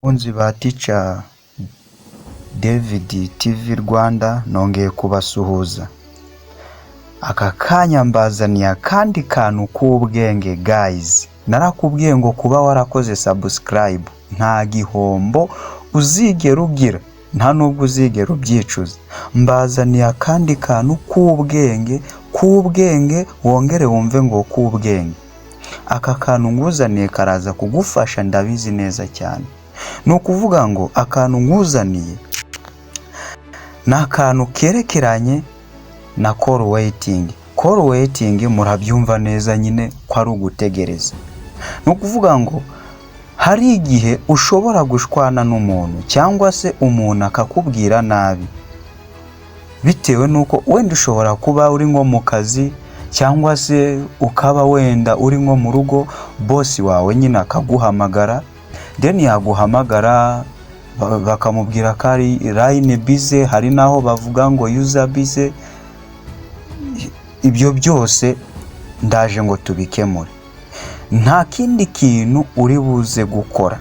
Bakunzi ba Teacher David TV Rwanda, nongeye kubasuhuza. Aka kanya mbazaniye akandi kantu k'ubwenge. Guys, narakubwiye ngo kuba warakoze subscribe nta gihombo uzigera ugira, nta nubwo uzigera ubyicuza. Mbazaniye akandi kantu k'ubwenge, k'ubwenge, wongere wumve ngo k'ubwenge. Aka kantu nguzaniye karaza kugufasha, ndabizi neza cyane. Ni ukuvuga ngo akantu nkuzaniye ni akantu kerekeranye na call waiting. Call waiting murabyumva neza nyine ko ari ugutegereza. Ni ukuvuga ngo hari igihe ushobora gushwana n'umuntu cyangwa se umuntu akakubwira nabi, bitewe n'uko wenda ushobora kuba uri nko mu kazi cyangwa se ukaba wenda uri nko mu rugo, boss wawe nyine akaguhamagara, then yaguhamagara bakamubwira ko ari line busy. Hari n'aho bavuga ngo user busy. Ibyo byose ndaje ngo tubikemure. Nta kindi kintu uri buze gukora.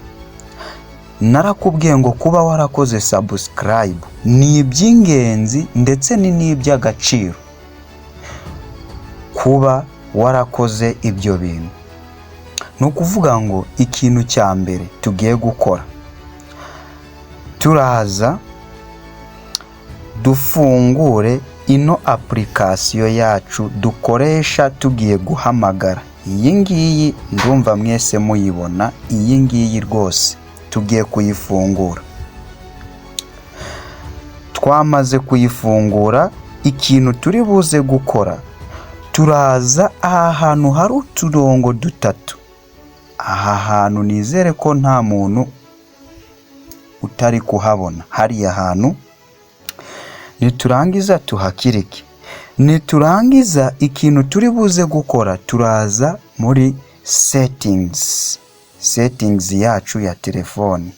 Narakubwiye ngo kuba warakoze subscribe ni iby'ingenzi, ndetse ni n'iby'agaciro kuba warakoze ibyo bintu. Ni ukuvuga ngo ikintu cya mbere tugiye gukora, turaza dufungure ino application yacu dukoresha tugiye guhamagara. Iyi ngiyi ndumva mwese muyibona, iyi ngiyi rwose tugiye kuyifungura. Twamaze kuyifungura, ikintu turi buze gukora, turaza aha hantu hari uturongo dutatu. Aha hantu nizere ko nta muntu utari kuhabona hariya hantu. Niturangiza tuhakirike. Niturangiza, ikintu turi buze gukora, turaza muri settings, settings yacu ya telefone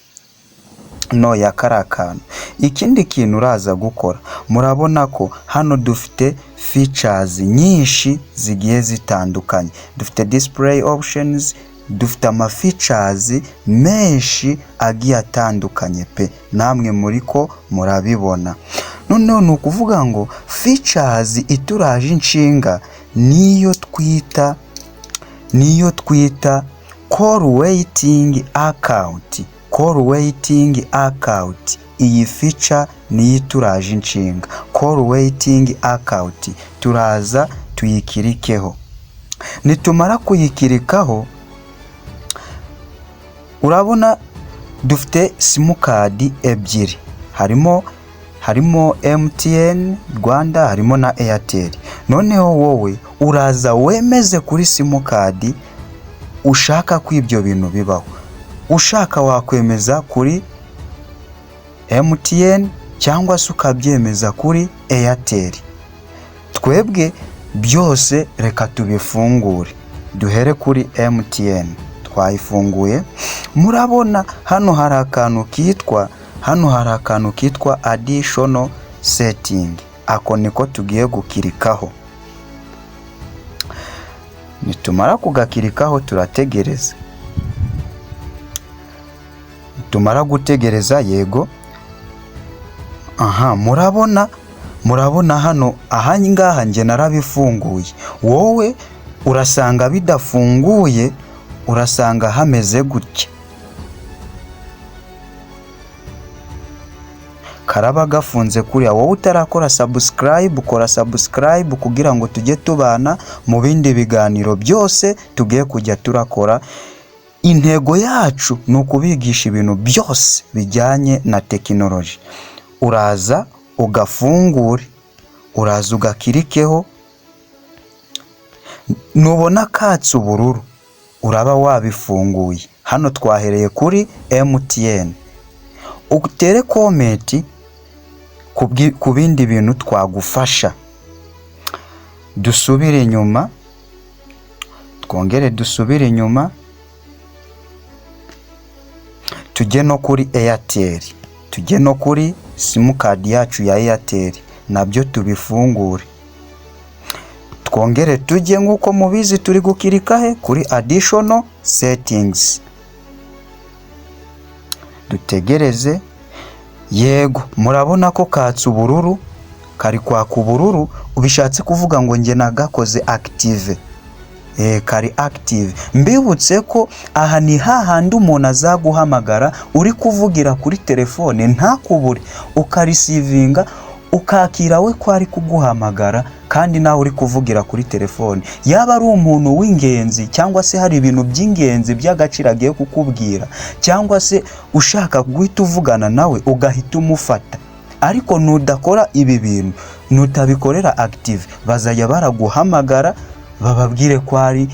no ya kariya kantu. Ikindi kintu uraza gukora, murabona ko hano dufite features nyinshi zigiye zitandukanye. Dufite display options, dufite ama features menshi agiye atandukanye pe, namwe muri ko murabibona. Noneho ni ukuvuga ngo features ituraje inshinga niyo twita call waiting account. Call waiting account, iyi feature niyo ituraje inshinga. Call waiting account, turaza tuyikirikeho. Nitumara kuyikirikaho, urabona dufite simukadi ebyiri, harimo MTN Rwanda, harimo na Airtel. Noneho wowe uraza wemeze kuri simukadi ushaka ko ibyo bintu bibaho. Ushaka wakwemeza kuri MTN cyangwa se ukabyemeza kuri Airtel. Twebwe byose reka tubifungure, duhere kuri MTN. Twayifunguye, murabona hano hari akantu kitwa additional setting. Ako niko tugiye gukirikaho. Nitumara kugakirikaho, turategereza. Tumara gutegereza, yego, aha murabona hano, aha ngaha njye narabifunguye. Wowe urasanga bidafunguye, urasanga hameze gutya, karaba gafunze kuriya. Wowe utarakora subscribe, kora subscribe kugira ngo tujye tubana mu bindi biganiro byose tugiye kujya turakora. Intego yacu ni ukubigisha ibintu byose bijyanye na tekinoloji. Uraza ugafungure, uraza ugakirikeho. Nubona katse ubururu, uraba wabifunguye. Hano twahereye kuri MTN. Utere comment ku bindi bintu twagufasha. Dusubire inyuma, twongere dusubire inyuma, tujye no kuri Airtel, tujye no kuri simukadi yacu ya Airtel, nabyo tubifungure. Twongere tujye, nk'uko mubizi, turi gukirika he? Kuri additional settings. Dutegereze. Yego, murabona ko katse ubururu, kari kwaka ubururu. Bishatse kuvuga ngo njye nagakoze active, kari active. Mbibutse ko aha ni hahandi umuntu azaguhamagara uri kuvugira kuri telefone ntakubure, ukareceivinga, ukakira we ko ari kuguhamagara kandi nawe uri kuvugira kuri telefone. Yaba ari umuntu w'ingenzi cyangwa se hari ibintu by'ingenzi by'agaciro agiye kukubwira, cyangwa se ushaka guhita uvugana nawe, ugahita umufata. Ariko nudakora ibi bintu, nutabikorera active, bazajya baraguhamagara bababwire ko ari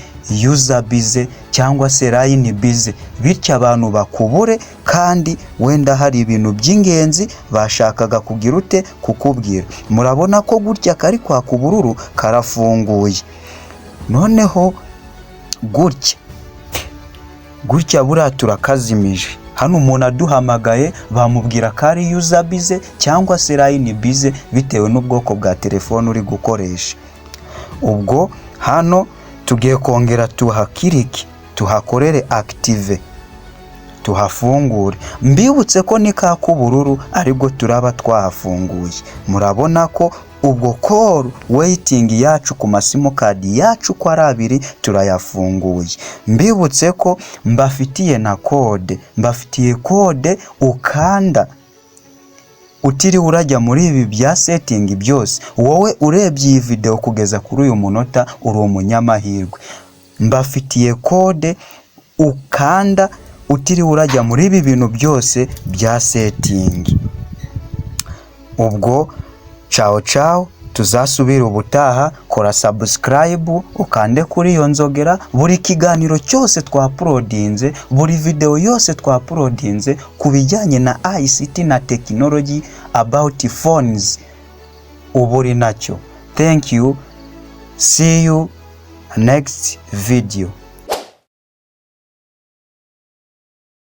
user busy cyangwa se line busy, bityo abantu bakubure kandi wenda hari ibintu by'ingenzi bashakaga kugira ute? Kukubwira. Murabona ko gutya kari kwaka ubururu, karafunguye. Noneho gutya gutya buriya turakazimije. Hano umuntu aduhamagaye bamubwira ko ari user busy cyangwa se line busy, bitewe n'ubwoko bwa telefone uri gukoresha. Ubwo hano tugiye kongera tuhaclicke, tuhakorere active, tuhafungure. Mbibutse ko ni ka k'ubururu aribwo turaba twahafunguye. Murabona ko ubwo call waiting yacu ku masimukadi yacu uko ari abiri turayafunguye. Mbibutse ko mbafitiye na code, mbafitiye code ukanda utiriwe urajya muri ibi bya setting byose. Wowe urebye iyi video kugeza kuri uyu munota, uri umunyamahirwe. Mbafitiye code ukanda utiriwe urajya muri ibi bintu byose bya setting. Ubwo ciao ciao, tuzasubire ubutaha. Kora subscribe, ukande kuri iyo nzogera. Buri kiganiro cyose twauploadinze, buri video yose twauploadinze ku bijyanye na ICT na technology about phones, uba uri nacyo. Thank you, see you next video.